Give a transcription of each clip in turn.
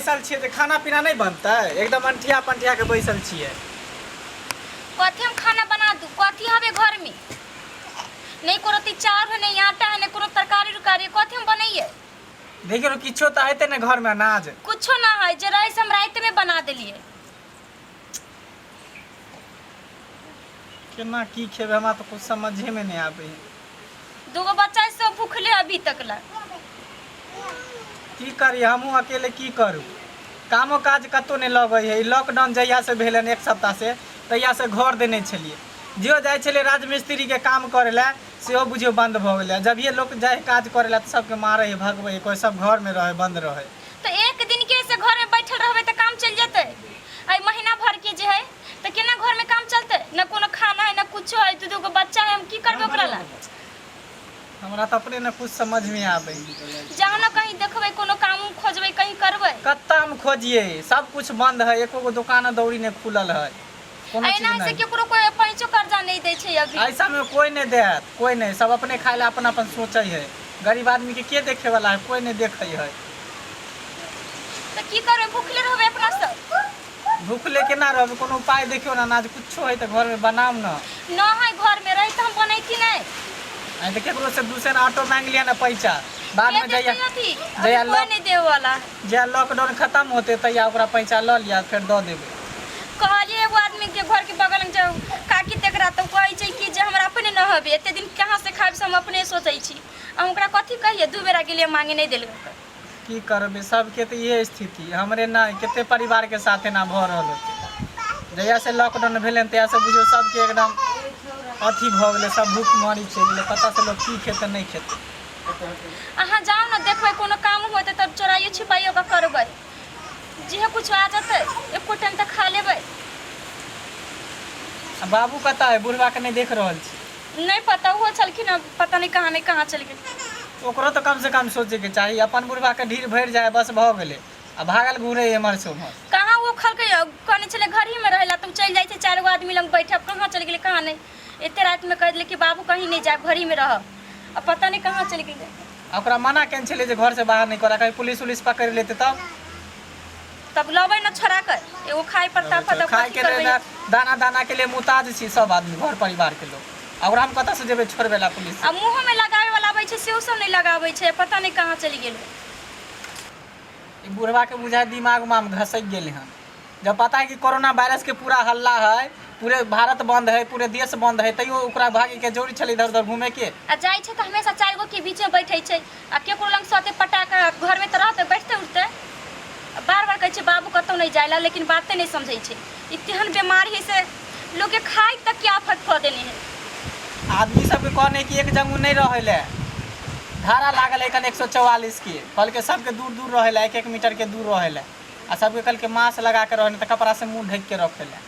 बैसल छियै तऽ खाना पीना नहि बनतै? एकदम अंठिया पंठिया के बैसल छियै। कथी हम खाना बना दू? कथी हवे घर में? नहीं कोनो ती चाउर है, नहीं आटा है, नहीं कोनो तरकारी उरकारी, कथी हम बनैये? देखियौ ने, किछो तऽ हेतै ने घर में अनाज। कुछो ना है, जे रहे से हम रात में बना देलिए। केना की खेबै, हमरा तऽ कुछ समझे में नहि आबै है। दूगो बच्चा सब भूखले अभी तक ला। की करी, हमहूँ अकेले की करू? कामो काज कतहु नहि लगै है। ई लॉकडाउन जहियासँ भेल हन एक सप्ताह से, तहियासँ घर देने छलियै। जेहो जाइ छलियै राजमिस्त्रीके काम करै लए, सेहो बुझियौ बन्द भऽ गेलै। जभिये लोक जाइ है काज करै लए तऽ सबके मारै है, भगबै है, कहै सब घरमे रहै, बन्द रहै। तऽ एक दिन के से घर में बैठल रहबै तऽ काम चलि जेतै? एहि महीना भर के जे है तऽ केना घर में काम चलतै? न कोनो खाना है, न कुछो है, दू दूगो बच्चा है, हम की करबै ओकरा ला? हमरा तऽ अपने ने कुछ समझ में आबै। जाउ ने कहीं देखबै, कोनो काम उम खोजबै, कहीं करबै। कत्ता हम खोजिए? सब कुछ बंद है, एको गो दुकान दौरी नहीं खुलल है, कोनो चीज एना से नहीं। केकरो कोई पैंचो कर्जा नहीं दै छै अभी। ऐसा में कोई नहीं देत, कोई नहीं। सब अपने खाए ला अपन अपन सोचे है। गरीब आदमी के के देखे वाला है? कोई नहीं देखे है। तऽ की करबै, भूखले रहबै अपना सब? भूखले केना रहबै? कोनो उपाय देखियौ ने, अनाज कुछो है तऽ घरमे बनाउ ने। न है घर में, रही तऽ हम बनैती नहीं। आइ तऽ केकरो से 2 सेर आटो मांगि लिअ ने पैसा, बादमे के देतै जहिया अभी? जहिया अभी कोई लॉक नहीं देवे वाला। जहिया लॉकडाउन खतम होतै तहिया ओकरा पैसा लऽ लिअ, फेर दऽ देबै। कहलियै एगो आदमी के, घर के बगल में जाउ काकी, तकरा तऽ कहै छै कि जे हमरा अपने न हबे, एते दिन कहाँ से खायब से हम अपने सोचै छी। आ ओकरा कथी कहियै? दू बेरा गेलियै मांगे, नहीं देलकै। की करबै, सबके तऽ इहे स्थिति, हमरे नहि कते परिवारके साथ एना भऽ रहल होतै। जहियासँ लॉकडाउन भेलै तहियासँ बुझियौ सबके एकदम अथी भऽ गेलै, सब भूखमरी चलि गेलै। कतऽसँ लोक की खेतै, नहि खेतै? अहाँ जाउ ने, देखबै कोनो काम होतै तब चोराइयो छिपाइयो कऽ करबै। जे कुछ आ जेतै एको टाइम तऽ खा लेबै। आ बाबू कतऽ है? बुढ़बाके नहि देख रहल छी। नहि पता, ओहो छलखिन हँ, पता नहि कहाँ नहि कहाँ चलि गेल। ओकरो तऽ कमसँ कम सोचैके चाही। अपन बुढ़बाके ढीर भरि जाइ, बस भऽ गेलै, आ भागल घूरे एम्हर से ओम्हर। कहाँ ओ खलकै? कहने छलै घरही में रहै ला, तऽ ओ चलि जाइ छै चारि गो आदमी लग बैठब। कहाँ चलि गेलै, कहाँ नहि? एते रातिमे कहि देलै कि बाबू कहीं नहि जायब, घरही में रहब, आ पता नहि कहाँ चलि गेलै। आ ओकरा मना केने छलै जे घरसँ बाहर नहि करा, कहीं पुलिस उलिस पकड़ि लेतै तब? तब लबै ने छोड़ा के, एगो खाइ पर ताकत। खाय के लेल दाना दाना के लिए मुताज छी सब आदमी, घर परिवार के लोग। आ ओकरा हम कतऽ से जेबै छोड़बै ला पुलिस? आ मुँहो में लगावे वाला आबै छै, सेहो सब नहि लगाबै छै। पता नहि कहाँ चलि गेलै। ई बुढ़वा के बुझाय दिमाग उमाग घसकि गेलै हन। जब पता है कि कोरोना वायरस के पूरा हल्ला है, पूरे भारत बंद है, पूरे देश बंद है, तैयो ओकरा भागे के जरूरी छलै इधर उधर घूमे के? आ जाइ छै तऽ हमेशा चारि गो के बीच में बैठै छै, आ केकरो लग सते पटा के घर में तऽ रहतै, बैठतै उठतै। बार बार कहै छै बाबू कतहु नहि जाय ला, लेकिन बाते नहि समझै छै। ई तेहन बीमारी है से लोकके खाइ तक के आफत कऽ देने है। आदमी सबके कहने कि एक जगह नहीं रहे ले। धारा लागल है कन 144 के, कहलकै सबके दूर दूर रहे ला, 1-1 मीटर के दूर रहे ला, आ सबके कहलकै मास्क लगा के रहे, नहीं तऽ कपड़ा से मुंह ढक के रखे ला।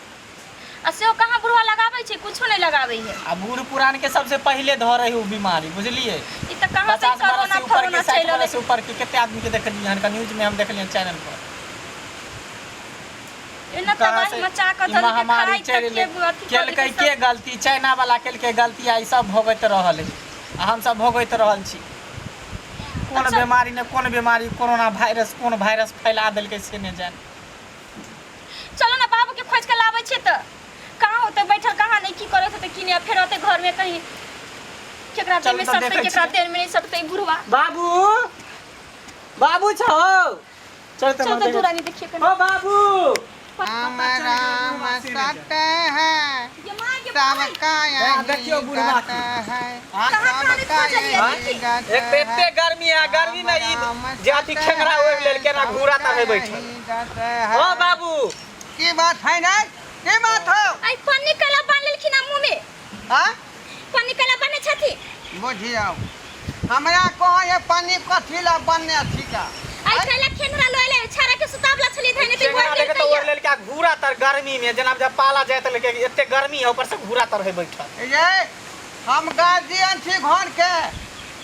आ सेहो कहाँ बुढ़वा लगाबै छै? कुछो नहि लगाबै है। आ बूढ़ पुरान के सबसे पहिले धरे है उ बीमारी, बुझलिए? ई तऽ कहाँ से 50 बरस कोरोना से ऊपर फरोना के, 60 चलि बरस से ऊपर के कते आदमी के देखलियै हन न्यूज में, हम देखलियै चैनल पर। एना कहाँ तबाही से मचा कऽ ई धरलकै, महामारी खाइ तक चलि के एलै? अथी कऽ केलकै देलकै के सब। गलती? चाइना वाला केलकै गलती, आ ई सब भोगैत रहल है आ हमसब भोगैत रहल छी। कोन अच्छा। बीमारी ने कोन बीमारी, कोरोना वायरस कोन वायरस फैला देलकै से नहि जान। चलो ने, बाबू के खोज के लाबै छियै। तऽ कहाँ होतै बैठल, कहाँ नहि, की करैत होतै, की नहि? फेर होतै घरमे कहीं, केकरा चलू देह में तऽ सटतै, देखै केकरा छियै। देह में नहि सटतै बुढ़वा। बाबू, बाबू छौ? चल तऽ। चल तऽ दूर आनी, देखिए कनी। ओ बाबू! राम राम सत्य है, ये माँ के भाई। सबका यहाँ देखियौ यही बुढ़वा गत के। है। हाँ? कहाँ कहाँ सबका खोजलियै यही देखी। गत एक तऽ एते है। गर्मी है, गर्मी में ई राम जे अथी सत्य खेंगरा है, ओढ़ि लेलकै ना, घूरा सबका तर है बैठल। यही गत है। ओ बाबू! की बात है ने, की बात हो? आई पन्नी कला बान्ह लेलखिन मुँह में। हाँ? पन्नी कला बान्हने छथि। बुझियौ, हमरा कहै पानी कथी ला बनने छिका? आई कैला खेंगरा लोले छाड़ा के सुतावला छली धने ते खेंगरा ओढ़ लेके तऽ लेलकै। ओढ़ि लेलकै आ घूरा तर गर्मी में जेना जब पाला जाइत लेके, एते गर्मी है, ऊपर से घूरा तर है बैठल। ये हम गार्जियन छी घर के,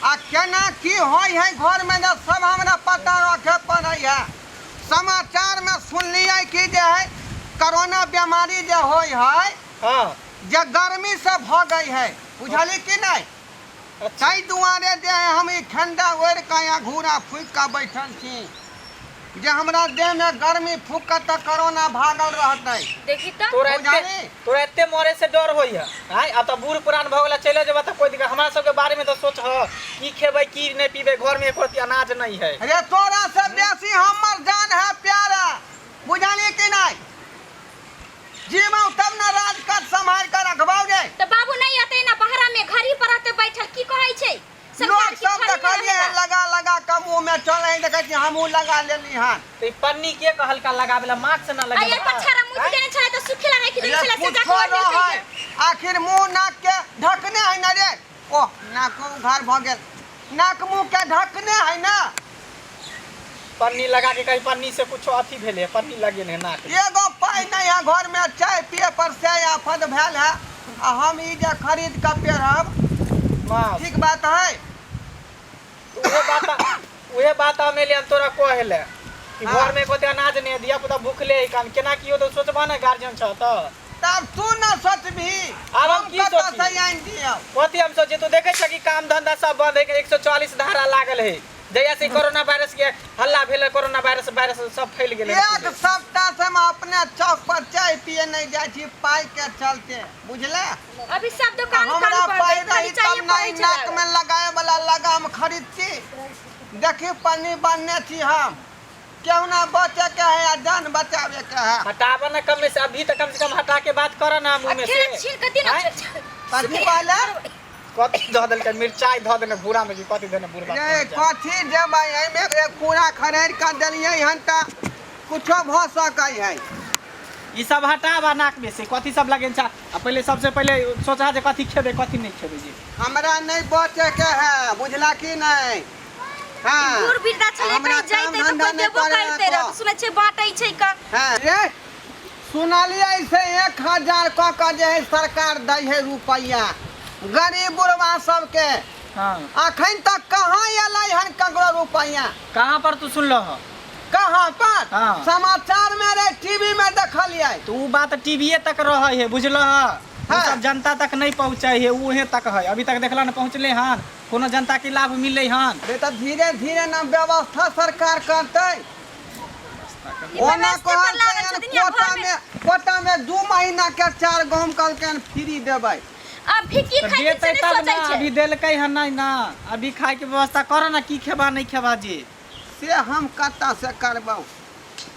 आ केना की होइ है घर में ने, सब हमरा पता रखे पड़ै है। समाचार में सुनलियै कि जे है कोरोना बीमारी जे होइ है, जे गर्मी से भऽ गई है, बुझली कि नहीं? ताहि दुआरे जे है हम ई ठंडा ओढ़ि कऽ या घूरा फूकि कऽ बैठल छी। जे हमरा देह में गर्मी फूकत तऽ कोरोना भागल रहतै। देखी तऽ। तोरा एते बुझाली? तोरा एते मरे से डर होइए आँय? आब तऽ बूढ़ पुरान भऽ गेला, चलि जेबा तऽ कोई दिक्कत। हमरा सबके बारे में तऽ सोच ह, की खेबै की नहि पीबै, घर में एको रत्ती अनाज नहीं है। अरे तोरा से बेसी हमर जान है प्यारा, बुझली कि नहीं? जीवौ तब न राजकाज सम्हारि कऽ रखबौ रे। तऽ बाबू नहीं अतै ना बहरा में, घर ही पर रहते बैठल, की कहै छै लोक सरकार की सब घर ही में देखलियै रहेला। लगा लगा कऽ मुँह में चलै, देखै छी हमहूँ लगा लेली हन। तऽ ई पन्नी के कहलका लगाबे ला, मास्क ना आ लगे ये पछाड़ा मुँह देने छलै तऽ सुखेला राखि देने रे छलै से कुछो जाके ओढ़ लेलकै। रहै, आखिर मुँह नाक के ढकने है न रे। ओह, नाको उघार भऽ गेल। नाक मुँह के ढकने है न। पन्नी लगा के कहीं पन्नी से कुछो अथी भेलै, पन्नी लगेने है नाक में। एगो पाइ नहि है घर में, चाय पिए पर से आफत भेल है, आ हम ई जे खरीद कऽ पेरब मास्क ठीक बात है? उहे बात, उहे बात हम एलियन तोरा कहे ले कि घर में एको अनाज नहीं है, धिया पुता भूखले है, कान केना की होतौ सोचबा ने, गार्जियन छ तऽ। तब तू न सोचबही? आब हम की कतऽ सोची? से आनि दियौ? कथी हम सोची? तू देखै छ कि काम धंधा सब बंद है, 144 धारा लागल है जहिया से कोरोना वायरस के हल्ला भेल, कोरोना वायरस वायरस सब फैल गेलै। एक सप्ताह से हम अपने चौक पर चाय पिए नहीं जाइ छी पाइ के चलते, बुझले? अभी सब दुकान हमरा बंद कर पाइ देल, खाली रही चाये तब पड़ै नहीं छै नाक लागल। में लगाए वाला लगाम खरीदती। देखी, पन्नी बांधने छी हम, केहुना बचे के है आ जान बचावे के है। हटाबऽ ना कम से, अभी तऽ कम से कम हटा के बात कर ना मुँह में से। अखेर छील के दिन आँय? कथी कहले? कथी धऽ देलकै? मिरचाई धऽ देने भूरा में कि कथी देने बुढ़बा? रे कथी देबै एहिमे? एक पूरा खरीद कऽ देलियै हन तऽ कुछो भऽ सकै है। ई सब हटाबा नाक में से, कथी सब लगेन छ। आ पहिले सबसे पहिले सोचा जे कथी खेबै कथी नहीं खेबै जी। हमरा नहीं बचे के है, बुझला कि नहीं? हाँ, बूढ़ वृद्धा छलै, हमरा कहीं जैते काम तऽ धंधा कोइ नहि देबो करे करते रह। को। सुनै छियै बाँटै छै का? हाँ रे, सुनलियै से 1000 कऽ कऽ जे है सरकार दै है रुपैआ गरीब बुढ़वा सबके। हाँ। अखन तक कहाँ एलै हन ककरो रुपैआ? कहाँ पर तू सुनलह? कहाँ पर? हाँ। समाचार में रे, टीवी में देखलियै। तो उ बात टीवीए तक रहे है, बुझलह? उ हाँ। सब जनता तक नहीं पहुँचे है, उहे तक है। अभी तक देखला न पहुँचले हन कोनो जनता के लाभ मिलले हन? रे तऽ धीरे धीरे न व्यवस्था सरकार करतै। ई ओना व्यवस्था पर लागल कहलकै छथिन या कोटा घरमे में, कोटा में 2 महीना के 4 गहूम कहलकै फ्री देबै। अभी की तऽ खाइ से देतै नहि तब सोचै ना। छै। अभी देलकै हन नहीं ना, अभी खाय के व्यवस्था कर ना, की खेबा नहीं खेबा जी। से हम कतऽ से करबौ?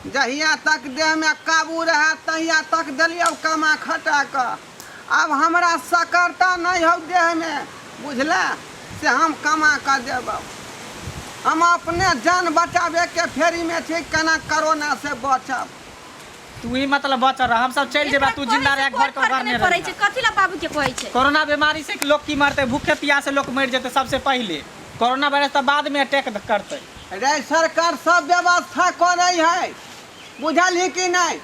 जहिया तक देहमे काबू रहए तहिया तक देलियौ कमा खटा कऽ। आब हमरा सकरता नहि हौ देहमे, बुझले? से हम कमा कऽ देबौ? हम अपने जान बचाबैके फेरीमे छी, केना करोना से बचब। तू ही मतलब बचल रह, हम सब चलि जेबा, तू जिंदा रह, घर के घर नहि में पड़ै छै। कथी ला बाबू के कहै छै? कोरोना बीमारी से लोग की मरतै? भूखे प्यासे लोग मरि जेतै सबसे पहिले, कोरोना वायरस तऽ बाद में अटैक करतै। रे सरकार सब व्यवस्था करै है, बुझलही कि नहि?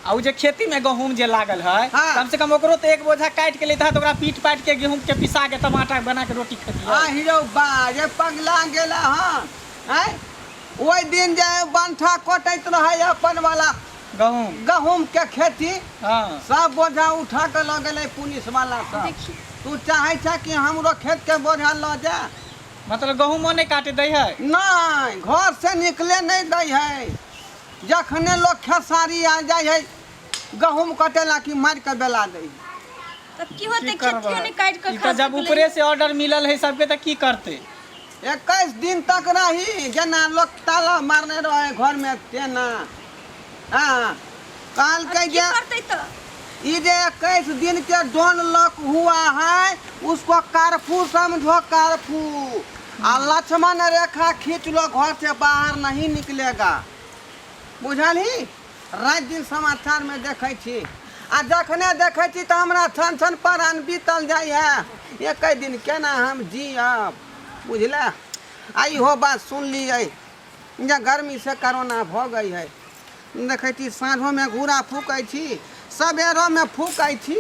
आ उ जे खेती में गहूम जे लागल है, हाँ। कम से कम ओकरो तो एक बोझा काटि के लेता है, तो ओकरा पीट पाटि के गेहूं के पिसा के तब आटा बना के रोटी खेती। आ हीरो बा रे, पगला गेला हन आँय? ओहि दिन जे बंठा कटैत रहै अपन वाला गहूम, गहूम के खेती, हाँ, सब बोझा उठा के लऽ गेलै पुलिस वाला सब। देखियौ। तू चाहै छ कि हमरो खेत के बोझा लऽ जा? मतलब गहूमो नहीं काटे दै है? नहि, घर से निकले नहि दै है। जखने लोग खेसारी आ जाइ है गहूम कटेला कि मारि के बेला दै है। तब की होतै? की करबै? खेतियो नहि काटि कऽ ई खा तऽ जब सकलै। ऊपरे से ऑर्डर मिलल है सबके तऽ की करतै? 21 दिन तक रही, जेना लोक ताला मारने रहे घर में तेना। हाँ, कहलकै की जे करतै तऽ? ई जे 21 दिन के डोन लॉक हुआ है उसको कर्फ्यू समझो, कर्फ्यू। आ लक्ष्मण रेखा खींच लो, घर से बाहर नहीं निकलेगा, बुझलही? राति दिन समाचार में देखै छी, आ जखने देखै छी तऽ हमरा छन छन प्राण बीतल जाइ है, 21 दिन केना हम जियब, बुझले? आ इहो बात सुनलियै जे गर्मी से कोरोना भऽ गई है। देखै छी साँझोमे घूरा फूकै छी, सबेरोमे फूकै छी,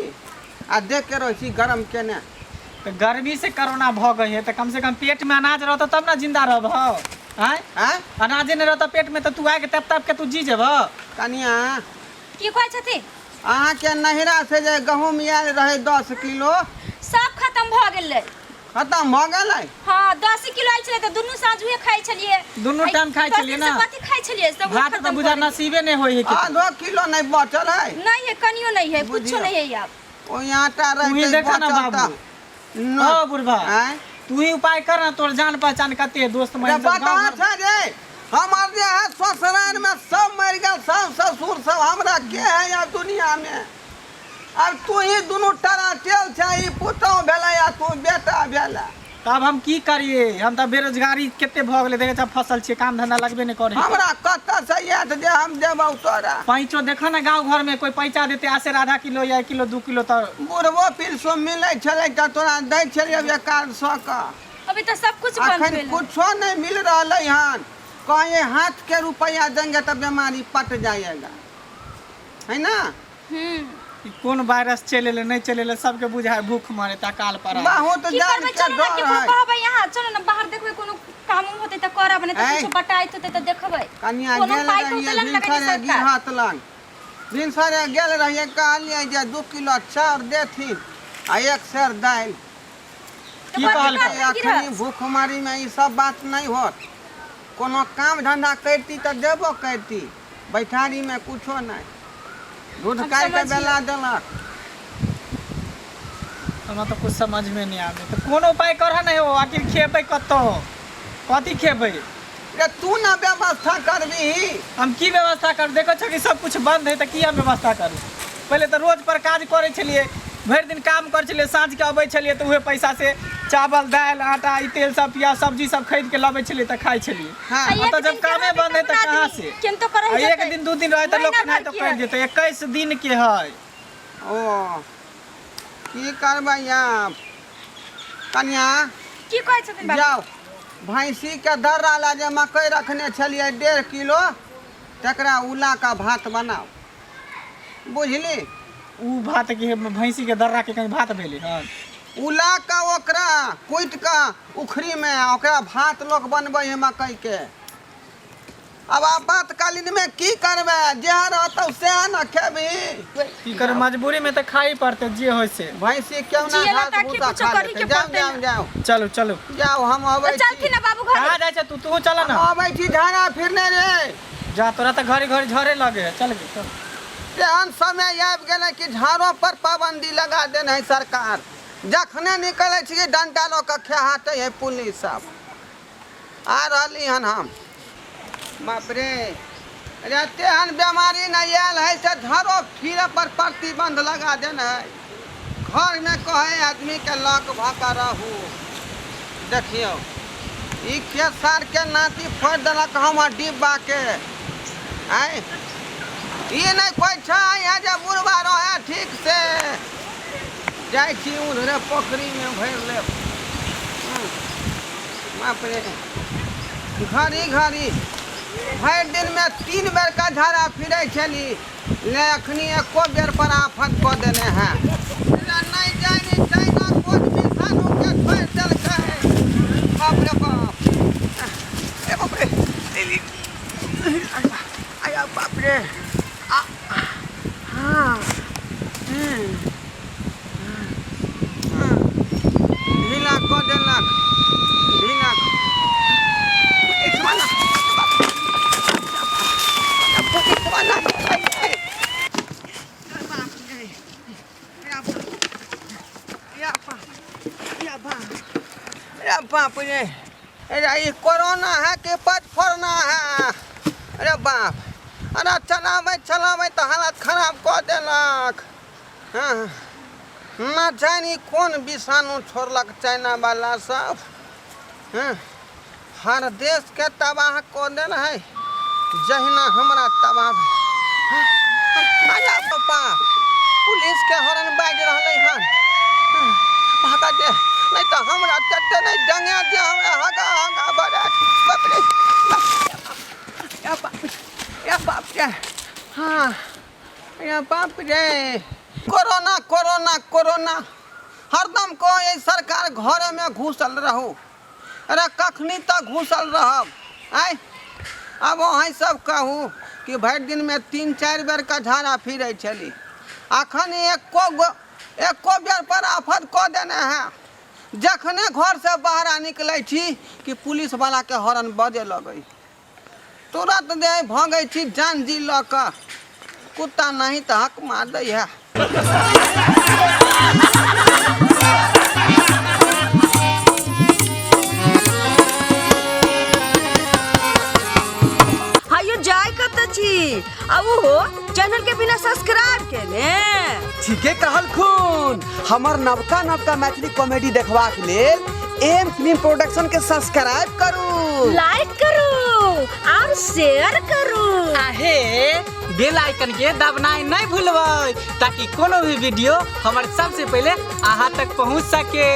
आ देख के रहै छी गरम केने। तऽ गर्मी से कोरोना भऽ गई है तऽ कम से कम पेट में अनाज रहतौ तब ना जिंदा रहबह, आँय? आँय? अनाजे नहि रहतौ पेट में तऽ तू आगि तप तप के तू जी जेबह? कनिया। की कहै छथिन? अहाँके नहिरा से जे गहूम आयल रहै 10 किलो, सब खतम भऽ गेलै। खतम भऽ गेलै। हाँ, 10 किलो आयल छलै तऽ दुनू साँझ उहे खाइ छलियै। दुनू आ टाइम खाइ 10 छलियै दिन से ना। कथी खाइ छलियै सब? भात तऽ खतम बुझा भऽ गेलै। नसीबे नहि होइ है के। आधो किलो नहि बचल है। नहीं है, कनियो नहीं है, कुछो बुझियौ। नहीं है आब। ओहि आटा तू ही रहतै देखा ना बचल बाबू। तऽ न- ओ बुढ़बा, आँय? तू ही उपाय कर ना, तोर जान पहचान कते है दोस्त रे महिम सब बता गाँव घर। छै रे, हमर जे है ससुराल में सब मरि गेल, सब ससुर सब, हमरा के है आब दुनिया में? आब तू ही दुनू टरा टेल छै, ई पुतहु भेलै आ तू बेटा भेलै। तब हम की करिए? हम तऽ बेरोजगारी कते भऽ गेलै, देखै छ फसल छियै, काम धंधा लगबे नहि करै। हमरा कतऽ से आयत जे हम देबौ तोरा? पैंचो देखऽ ने, गाँव घर में कोई पैंचा देते आसे आधा किलो या 1 किलो 2 किलो तऽ। बुढ़बो पिलसो मिलै छलै तऽ तोरा दै छलियै बेकार सऽ कऽ। अभी तऽ सब कुछ बंद अखन भेल। कुछो नहीं मिल रहलै हन। कहीं हाथ के रुपया देंगे तऽ बीमारी पट जाएगा, है ना? ई कोन वायरस चलि एलै, नहि चलि एलै, सबके बुझाय भूख मरे तऽ अकाल पड़ा। बहुत की जान करबै? के चलो ना, डर केकरो है। कहबै यहाँ, चलो ना बाहर, देखबै कोनो काम उम होतै तऽ करब, नहि तऽ ऐ। कुछो बटाइत होतै तऽ देखबै। कनिया कोनो गेल पाइ तो रहियै देलक लगै छै भिनसरे सरकार। गिरहत लग, भिनसरे गेल रहियै, कहलियै जे 2 किलो चाउर देथिन आ 1 सेर दालि। की तऽ कथी कहलकै? करबै अखनी गिरहत? भूखमरीमे ई सब बात नहि होत। कोनो काम धंधा करती तऽ देबो करती, बैठारीमे कुछो नहि। दूध हम काटि कऽ समझियै। बेला देलक। हमरा तऽ कुछ समझमे नहि आबै, तऽ कोनो उपाय करह ने हो, आखिर खेबै कतऽ, कथी खेबै? रे तू ने व्यवस्था करबीही। हम की व्यवस्था करू? देखै छौ कि सब कुछ बंद है, तऽ की हम व्यवस्था करू? पहिले तऽ रोज पर काज करै छलियै, भरि दिन काम करै छलियै, साँझके अबै छलियै तऽ उहे पैसा से चावल, दालि, आटा, ई तेल सब, प्याज, सब्जी सब खरीद के लबै छलियै तऽ खाइ छलियै। आ अब एक तऽ जब दिन के कामे रहतै बंद है तब तऽ ने कहाँ आदमी से? केनाहितो कऽ आ रहि एक जेतै। दिन 2 दिन रहै तऽ लोक महीना केनाहितो भर के करि है। जेतै, 21 दिन के है। ओ की करबै आब कनिया? की कहै छथिन बाबू? जाउ, भैंसीके दर्रा लए जे मकइ रखने छलियै 1.5 किलो, तकरा उला कऽ भात बनाउ, बुझली? उ भात के भैंसी के दर्रा के कहीं भात भेलै हन? उला कऽ ओकरा कुटि कऽ उखड़ीमे ओकरा भात लोक बनबै है मकइके। आब आपातकालीनमे की करबै? जे रहतौ सएह ने खेबही। की करू, मजबूरी में तऽ खाइ पड़तै, जे होइ से। भैंसी क्यों ना जियला घास तऽ आखिर भूसा कुछो खा करही लेतै। के जाउ। पड़तै जाउ। ने। जाउ। चलू चलू। जाउ, हम अबै तऽ छी। चलथिन ने बाबू घरे। कहाँ जाइ छै तू? तू चल हम ना। अबै छी, झाड़ा फिरने रे। जा, तोरा तऽ घड़ी घड़ी झरे लगे है, चल गे चल। तेहन समय आबि गेलै कि झाड़ो पर पाबंदी लगा देने है सरकार। जखने निकलै छियै, डंटा लऽ कऽ खेहाटै है पुलिस सब। आ रहली हन हम। बाप रे रे, तेहन बेमारी नहि आयल है से झाड़ो फिरे पर प्रतिबंध लगा देने है। घरमे कहै आदमीके लॉक भऽ कऽ रहू। देखियौ, ई खेसारके नाती फोड़ि देलक हमर डिब्बाके। आँय, ई नहि कोइ छै यहाँ जे बुढ़बा रहै ठीक से? जाइ छी उधरे पोखरिमे भरि लेब। बाप रे, घड़ी घड़ी भरि दिनमे 3 बेर का झाड़ा फिरै छली ले, अखनी एको बेर पर आफत कऽ देने है। नहि जानि चाइना कोन विषाणुके छोड़ि देलकै। बाप रे बाप, ए बाप रे, आया बाप रे, आ हाँ, ढीला कऽ देलक, ढीला। पुलिसवाला, पुलिसवाला, बाप रे, अरे बाप रे, अरे ई कोरोना है कि पट फोड़ना है? अरे बाप, अरे चलाबै चलाबै तऽ हालत खराब कऽ देलक। हाँ, न जानि कोन विषाणु छोड़लक चाइना वाला सब। हाँ, हर देशके तबाह कऽ देल है, जहिना हमरा तबाह। अरे पापा, पुलिसके हॉर्न बाजि रहलै हन। भागा दे, नहि तऽ हमरा तते नहि डंगा दे हमरा हगा हगा बड़ा। बाप रे बाप रे, बाप रे, हाँ, अरे बाप रे। कोरोना कोरोना कोरोना हरदम कहै सरकार, घरेमे घुसल रहू। अरे कखनी तक घुसल रहब? आँय, आब अहीं सब कहू कि भरि दिनमे 3-4 बेर के झाड़ा फिरै छली, अखन एको गो एको बेर पर आफत कऽ देने है। जखने घरसँ बाहर निकलै छी कि पुलिसवलाके हॉर्न बजे लगै। तुरत जे है भगै छी जान जी लऽ कऽ, कुत्ता नहीं तऽ हक मार दै है। हायो जाय कतऽ छी आ ओहो चैनल के बिना सब्सक्राइब केने? ठीके कहलखुन। हमर नवका नवका मैथिली कॉमेडी देखबाक लेल एम फिल्म प्रोडक्शन के सब्सक्राइब करू, लाइक करू और शेयर करू। आहे बेल आइकन के दबनाइ नहि भूलबै ताकि कोनो भी वीडियो हमर सबसे पहिले अहाँ तक पहुँच सके।